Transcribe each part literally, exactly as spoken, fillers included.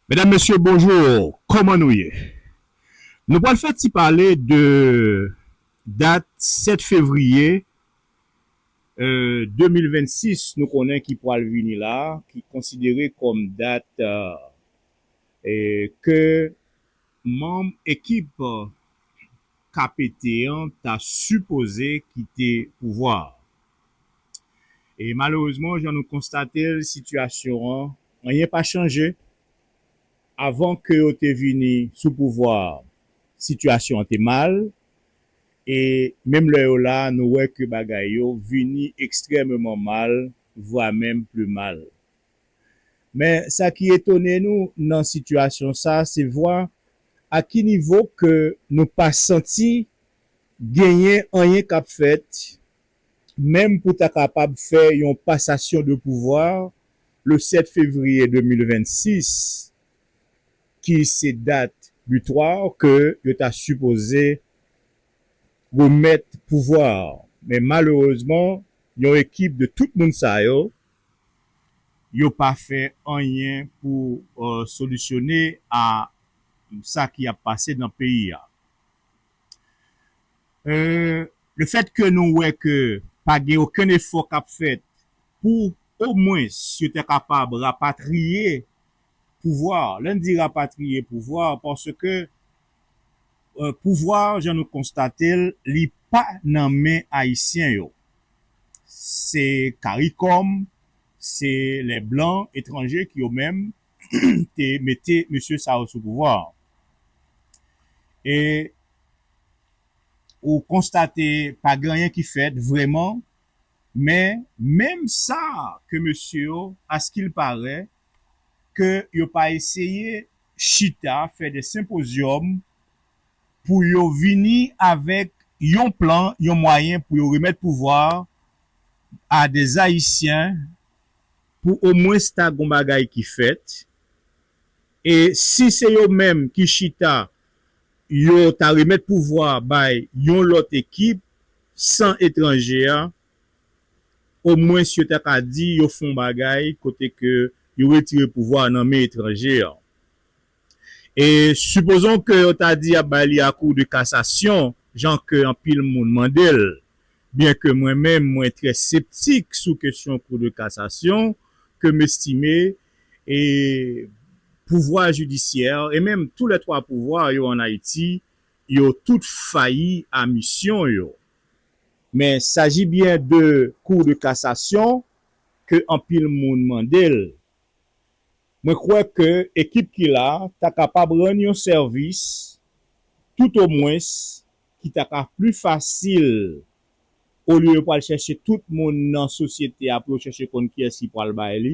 Medam, mesye, bonjou. Kòman nou ye? Nou pral fè ti pale de dat sèt fevriye, euh, de mil vennsis, nou konnen ki pral vini la, ki konsidere kòm dat, euh, e ke manm ekip K P T an ta sipoze kite pouvwa a. E malerezman, jan nou konstate l, sitiyasyon an, anyen pa chanje. Avan ke yo te vini sou pouvwa a, sitiyasyon an te mal. E menm lè yo la, nou wè ke bagay yo vini ekstrèmeman mal, vwa menm pli mal. Men sa ki etone nou nan sitiyasyon sa, se vwa a ki nivo ke nou pa santi genyen anyen k ap fèt, menm pou ta kapab fè yon pasasyon de pouvwa le sèt fevriye de mil vennsis, ki se dat bitwa ke yo ta sipoze remèt pouvwa a. Men malerezman, yon ekip de tout moun sa yo, yo pa fè anyen pou, euh, solisyone a sa ki ap pase nan peyi a. Euh, le fèt ke nou wè ke pa gen okenn efò k ap fèt pou omwens yo ta kapab rapatriye pouvwa. Lè n di rapatriye pouvwa, paske, euh, pouvwa, jan nou konstate l, li pa nan men Ayisyen yo. Se CARICOM, se lè blan etranje ki yo menm te mete mesye sa yo sou pouvwa. E ou konstate pa gen anyen ki fèt vrèman, men menm sa ke mesye yo, askilpare, ke yo pa eseye chita, fè de senpozyòm pou yo vini avèk yon plan, yon mwayen pou yo remèt pouvwa a de Ayisyen, pou omwens ta gon bagay ki fèt. E si se yo menm ki chita, yo ta remèt pouvwa a bay yon lòt ekip san etranje a, omwens yo ta ka di yo fè yon bagay kote ke yo retire pouvwa a nan men etranje a. E sipozon ke yo ta di y ap bay li a Cour de cassation, jan ke anpil moun mande l, byen ke mwen menm, mwen trè septik sou kesyon Cour de cassation, ke m estime, e, pouvwa jidisyè, e menm tou lè twa pouvwa yo ann Ayiti, yo tout fayi a misyon yo. Men, saji byen de Cour de cassation, ke anpil moun mande l, mwen kwè ke ekip ki la ta kapab rann yon sèvis, tout omwens, ki ta ka pli fasil, olye yo pral chèche tout moun nan sosyete a pou yo chèche konn kiyès ki pral bay li.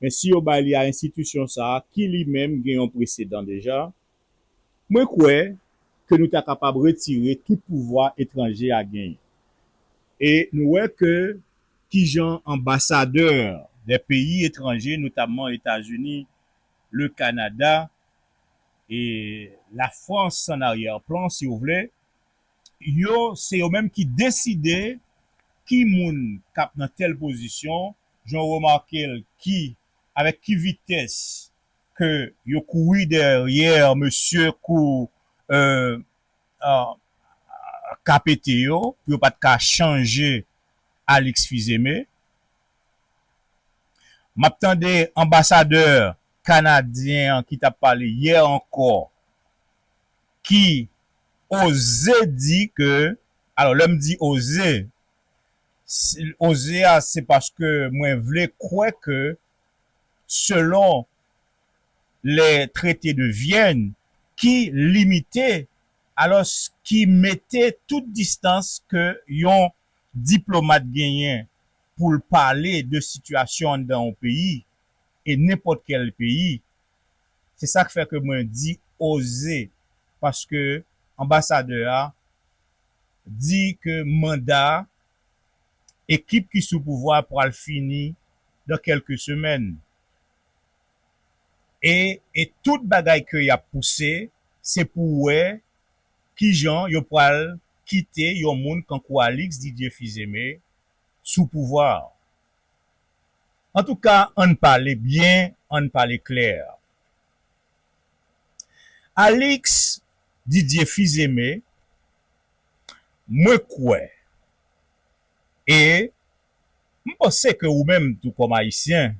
Men si yo bay li a enstitisyon sa a, ki li menm gen yon presedan deja, mwen kwè ke nou ta kapab retire tout pouvwa etranje a genyen. E nou wè ke kijan anbasadè de peyi etranje, notamman Etazini, le Kanada e Lafrans an aryè plan, si w vle, yo, se yo menm ki deside ki moun k ap nan tèl pozisyon, jan w remake l, ki, avèk ki vitès ke yo kouri dèyè mesye kou, euh, euh, K P T yo, pou yo pa t ka chanje Alix Fils-Aimé. M ap tande anbasadè kanadyen an ki t ap pale yè ankò, ki oze di ke, alò, lè m di oze, s-, oze a, se paske mwen vle kwè ke, selon les traités de Vienne, ki limite, alò, ki mete tout distans ke yon diplomat genyen pou l pale de sitiyasyon anndan yon peyi, e nenpòt kèl peyi. Se sa k fè ke mwen di oze, paske anbasadè a di ke manda ekip ki sou pouvwa a pral fini dan kèlke semèn. E, e tout bagay ke y ap pouse, se pou wè kijan yo pral kite yon moun kankou Alix Didier Fils-Aimé sou pouvwa a. Antouka, ann pale byen, ann pale klè. Alix Didier Fils-Aimé, mwen kwè, e m panse ke ou menm tou kòm Ayisyen,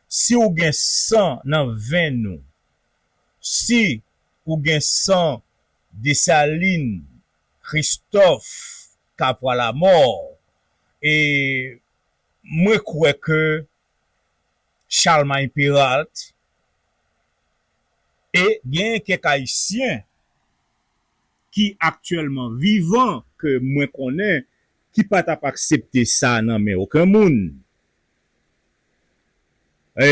si w gen san nan venn ou, si ou gen san Desalin, Kristòf, Kapwa Lamò, e mwen kwè ke Charlemagne Péralte, e gen kèk Ayisyen ki aktyèlman vivan ke mwen konnen ki pa t ap aksepte sa nan men okenn moun. E,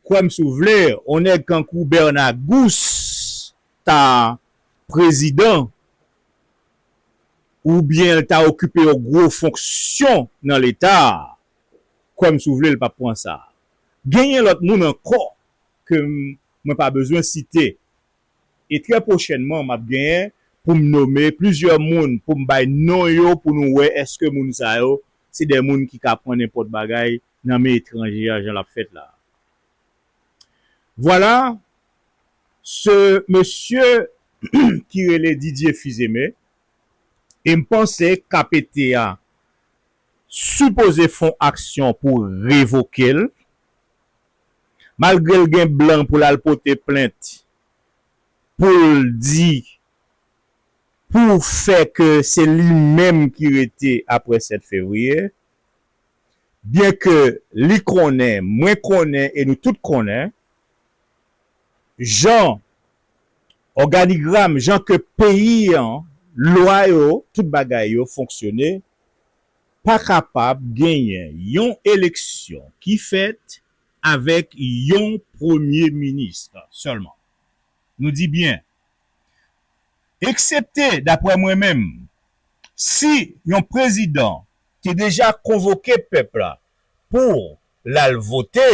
kwè m si w vle, yon nèg kankou Bernard Gousse ta prezidan oubyen l ta okipe yon gwo fonksyon nan Leta, kwè m si w vle, l p ap pran sa. Genyen lòt moun ankò ke m, mwen pa bezwen site. E trè pwochènman, m ap genyen pou m nome plizyè moun, pou m bay non yo, pou nou wè èske moun sa yo se de moun ki ka pran nenpòt bagay nan men etranje a, jan l ap fèt la. Vwala, se mesye ki rele Didier Fils-Aimé, e m panse K P T a sipoze fè yon aksyon pou revoke l, malgre l gen blan pou l al pote plent, pou l di, pou fè ke se li menm ki rete apre sèt fevriye, byen ke li konnen, mwen konnen e nou tout konnen, jan òganigram, jan ke peyi an, lwa yo, tout bagay yo fonksyone, pa kapab genyen yon eleksyon ki fèt avèk yon premye minis sèlman. Nou di byen, eksepte, daprè mwen menm, si yon prezidan te deja konvoke pèp la pou l al vote,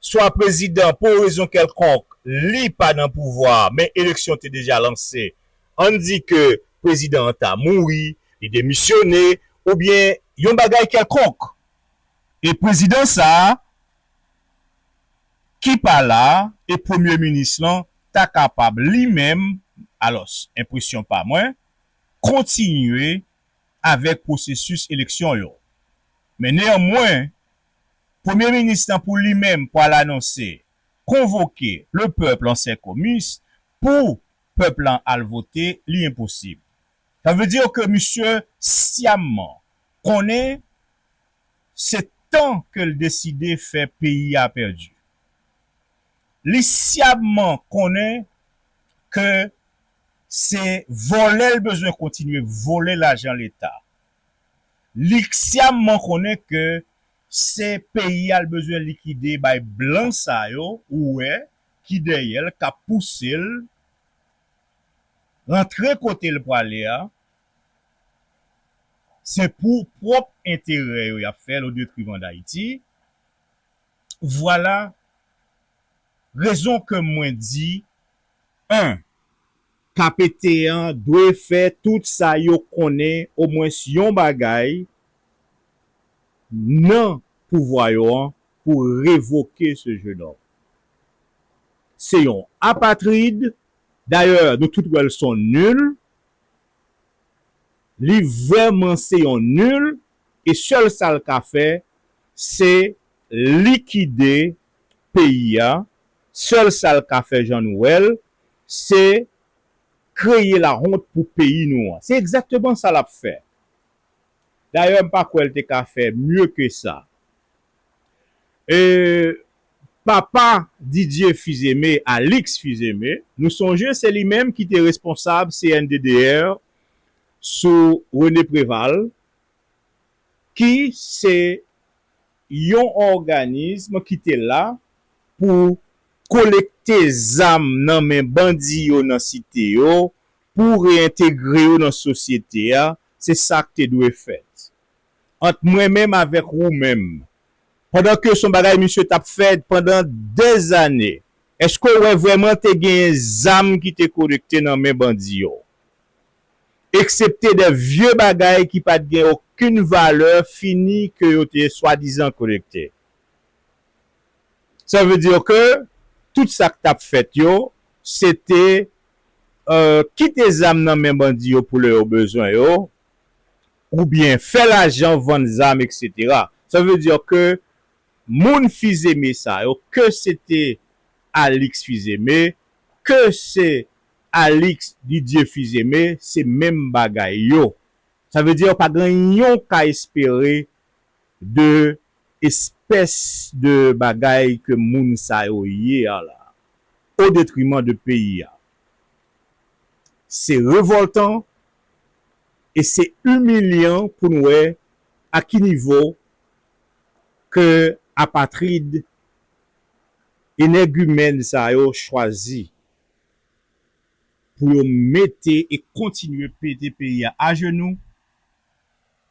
swa prezidan, pou yon rezon kèlkonk, li pa nan pouvwa a, men eleksyon te deja lanse, ann di ke prezidan an ta mouri, li demisyone, oubyen yon bagay kèlkonk. E prezidan sa a, ki pa la, e premye minis lan ta kapab li menm, alòs, enpresyon pa mwen, kontinye avèk pwosesis eleksyon yo. Men neyanmwen, premye minis lan pou li menm pral anonse, konvoke le peuple en ses comices pou pèp lan al vote, li enposib. Sa vle di ke misye syamman konnen se tan ke l deside fè peyi a pèdi. Li syamman konnen ke se vòlè l bezwen kontinye vòlè lajan Leta. Li syamman konnen ke se peyi a l bezwen likide bay blan sa yo, ou wè, ki dèyè l, k ap pouse l rantre kote l prale a, se pou pwòp enterè yo y ap fè l o detriman d Ayiti. Vwala rezon ke mwen di, en, K P T an dwe fè tout sa yo konnen, omwens yon bagay nan pouvwa yo an, pou revoke se jenòm. Se yon apatrid. Dayè, nou tout wè l se yon nil. Li vrèman se yon nil. E sèl sa l ka fè, se likide peyi a. Sèl sa l ka fè, jan nou wè l, se kreye lawont pou peyi nou an. Se egzakteman sa l ap fè. Dayè, m pa kwè l te ka fè mye ke sa. E, papa Didier Fils-Aimé, Alix Fils-Aimé, nou sonje se li menm ki te responsab C N D D R sou René Préval, ki se yon òganism ki te la pou kolekte zam nan men bandi yo nan site yo, pou reyentegre yo nan sosyete a, se sa k te dwe fèt. Ant mwen menm avèk ou menm, pandan ke se yon bagay misye t ap fè pandan dèzane, èske w wè vrèman te genyen zam ki te kolekte nan men bandi yo? Eksepte de vye bagay ki pa t gen okenn valè fini ke yo te swadizan kolekte. Sa vle di ke tout sa k t ap fèt yo, se te, euh, kite zam nan men bandi yo pou lè yo bezwen yo, oubyen fè lajan, vann zam, et cetera. Sa vle di ke moun Fils-Aimé sa yo, ke se te Alix Fils-Aimé, ke se Alix Didier Fils-Aimé, se menm bagay yo. Sa vle di pa gen yon ka espere de espès de bagay ke moun sa yo ye a la, o detriman de peyi a. Se revòltan e se imilyan pou n wè a ki nivo ke apatrid, enègimèn sa yo chwazi pou yo mete e kontinye pete peyi a ajenou.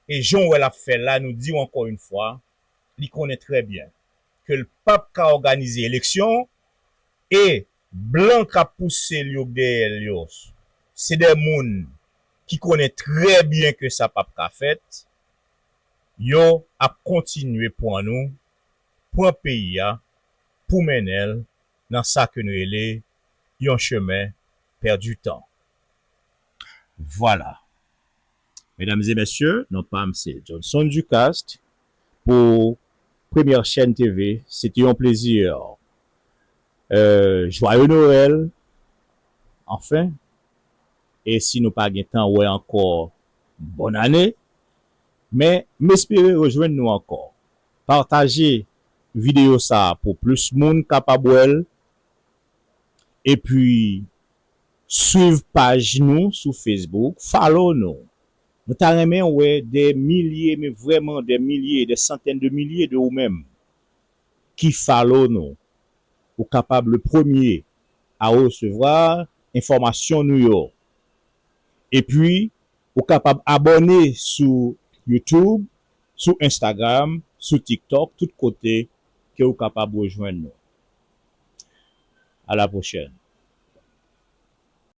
E jan w wè l ap fè la, nou di w ankò yon fwa, li konnen trè byen ke l p ap ka òganize eleksyon e blan k ap pouse l yo k dèyè l yo, se de moun ki konnen trè byen ke sa p ap ka fèt. Yo ap kontinye pran nou, pran peyi a pou mennen l nan sa ke n rele yon chemen pèdi tan. Vwala. Medam e mesye, non pa m se Johnson Ducaste pou Premyè Chèn T V. Se te yon plezi. Euh, joyeux Noël, anfen. E si nou pa gen tan wè ankò, bòn ane. Men, m espere rejwenn nou ankò. Pataje videyo sa a pou plis moun kapab wè l. Epi, swiv paj nou sou Facebook, follow nou. Nou ta renmen wè de milye, men vrèman de milye, de santèn de milye de ou menm ki follow nou. Ou kapab le premye a resevwa enfòmasyon nou yo. Epi, ou kapab abòne sou YouTube, sou Instagram, sou TikTok, tout kote ke ou kapab rejwenn nou. À la prochaine.